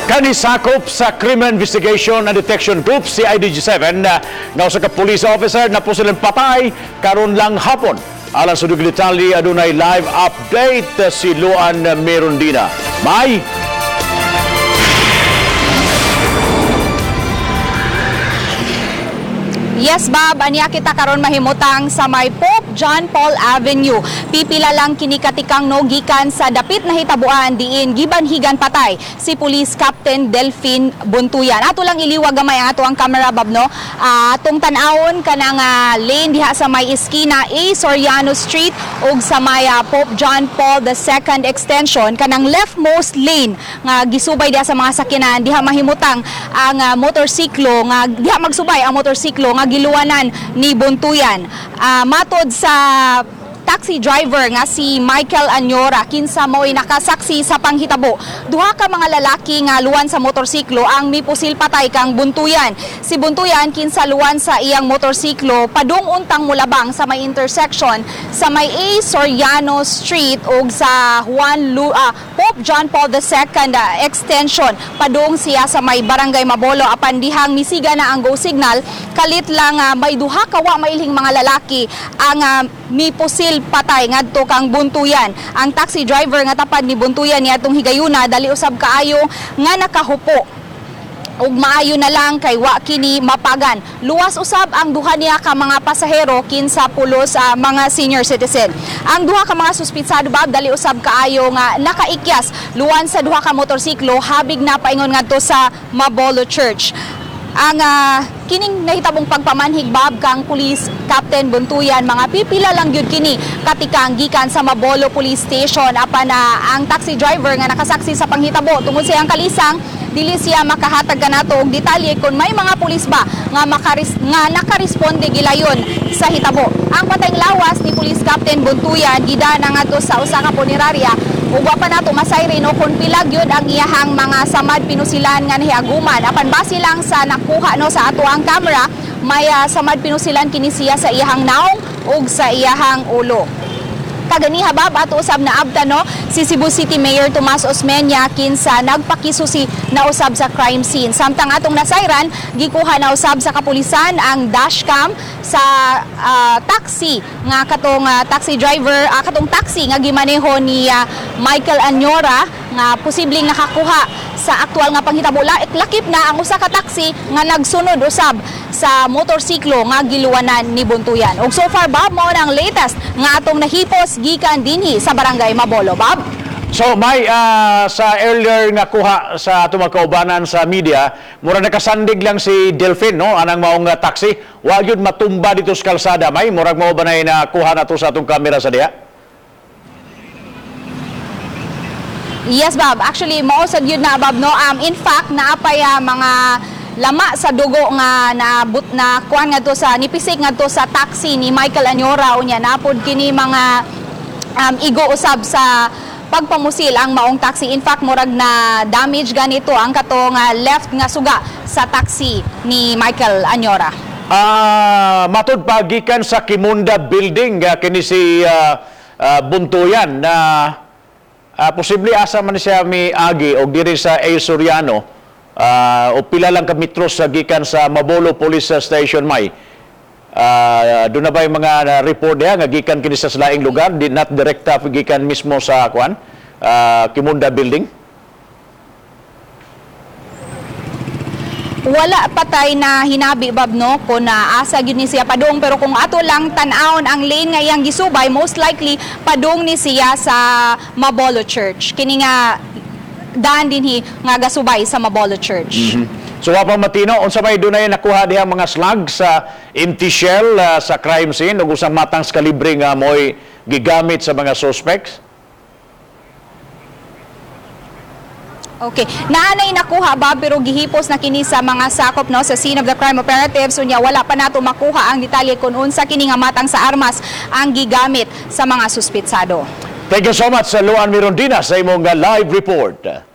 Kanisakop sa Criminal Investigation and Detection Group, CIDG-7, nga usa ka police officer na posibleng patay karon lang hapon. Alang sa detalye, adunay live update si Luan Merondina. May Yes, Bob, aniya kita karon mahimutang sa may Pope John Paul Avenue. Pipila lang kini katikang no gikan sa dapit na hitabuan diin gibanhigan patay si Police Captain Delphine Bontuyan. Ato lang iliwag gamay ang ato ang camera, Bob, no. Atong tan-awon kanang lane diha sa may iskina A Soriano Street ug sa may Pope John Paul II Extension, kanang leftmost lane nga gisubay diha sa mga sakyanan, diha mahimutang ang motorsiklo nga diha magsubay ang motorsiklo nga giluwanan ni Bontuyan. Matod sa taxi driver nga si Michael Anyora, kinsa mo'y nakasaksi sa panghitabo, duha ka mga lalaki nga luwan sa motorsiklo ang mipusil patay kang Buntuyan. Si Buntuyan, kinsa luwan sa iyang motorsiklo padung untang mulabang sa may intersection sa may A Soriano Street ug sa Pope John Paul II Extension, padung siya sa may Barangay Mabolo, apan dihang misiga na ang go signal, kalit lang may duha ka wa mailhing mga lalaki ang mipusil patay ngadto kang Buntuyan. Ang taxi driver nga tapad ni Buntuyan niadtong higayuna dali usab kaayo nga nakahupo ug maayo na lang kay wa kini mapagan. Luwas usab ang duha niya ka mga pasahero, kinsa pulos mga senior citizen. Ang duha ka mga suspitsado, Bob, dali usab kaayo nga nakaikyas luwan sa duha ka motorsiklo, habig na paingon ngadto sa Mabolo Church. Ang kining nahitabong pagpamanhig, Bob, kang Police Captain Buntuyan, mga pipila lang gyud kini katikang gikan sa Mabolo Police Station, apan ang taxi driver nga nakasaksi sa panghitabo, tungod sa iyang kalisang, dili siya makahatag kanato og detalye kung may mga pulis ba nga nakaresponde gilayon sa hitabo. Ang patayng lawas ni Police Captain Buntuyan gidana ngadto sa usa ka punerarya ug wa pa nato masayri no kung pila gyud ang iyahang mga samad pinusilan nga nahiaguman. Apan base lang sa nakuha no sa ato ang camera, may samad pinusilan kini siya sa iyahang naong ug sa iyahang ulo. Kaganiha, Bob, ato usab na abta no si Cebu City Mayor Tomas Osmeña, kinsa nagpakisusi na usab sa crime scene. Samtang atong nasayran, gikuha na usab sa kapulisan ang dashcam sa taxi nga katong taxi driver, katong taxi nga gimaneho ni Michael Anyora nga posibleng nakakuha sa aktual nga panghitabo. Lakip na ang usa ka taxi nga nagsunod usab sa motorsiklo nga giluwanan ni Buntuyan. Ug so far, Bob, mao na ang latest nga atong nahipos gikan dinhi sa Barangay Mabolo, Bob. So may sa earlier nga kuha sa atong mga kaubanan sa media, mura nakasandig lang si Delphine no anang maong taxi, wa gyud matumba dito sa kalsada, may murag mao ba na nakuha na to sa atong kamera sa diha? Yes, Bob. Actually, mao sad yun na, Bob, no. In fact, naapay mga lama sa dugo nga naabot na kuan ngadto sa nipisik ngadto sa taxi ni Michael Anyora. Unya napod kini mga igo usab sa pagpamusil ang maong taxi. In fact, murag na damage ganito ang katong left nga suga sa taxi ni Michael Anyora. Matud pa gikan sa Kimunda Building kini si Buntuyan na posible asa man siya miagi og diri sa A. Soriano o pila lang ka metros sa gikan sa Mabolo Police Station, may. Doon na ba yung mga report diha nga gikan kini sa laing lugar, di not direkta gikan mismo sa kuan Kimunda Building? Wala patay na hinabi, Bob, no, kung na asa gyud ni siya padung, pero kung ato lang tan-awon ang lane nga iyang gisubay, most likely padung ni siya sa Mabolo Church, kini nga daan dinhi nga gasubay sa Mabolo Church. So wa pa matino unsa may dunay nakuha diha mga slug sa empty shell sa crime scene ug usang matang sa kalibre nga mo'y gigamit sa mga suspects? Okay. Naanay nakuha ba, pero gihipos na kini sa mga sakop no sa scene of the crime operatives, unya wala pa nato makuha ang detalye kung unsa kini nga matang sa armas ang gigamit sa mga suspitsado. Thank you so much sa Luan Mirondina sa imong live report.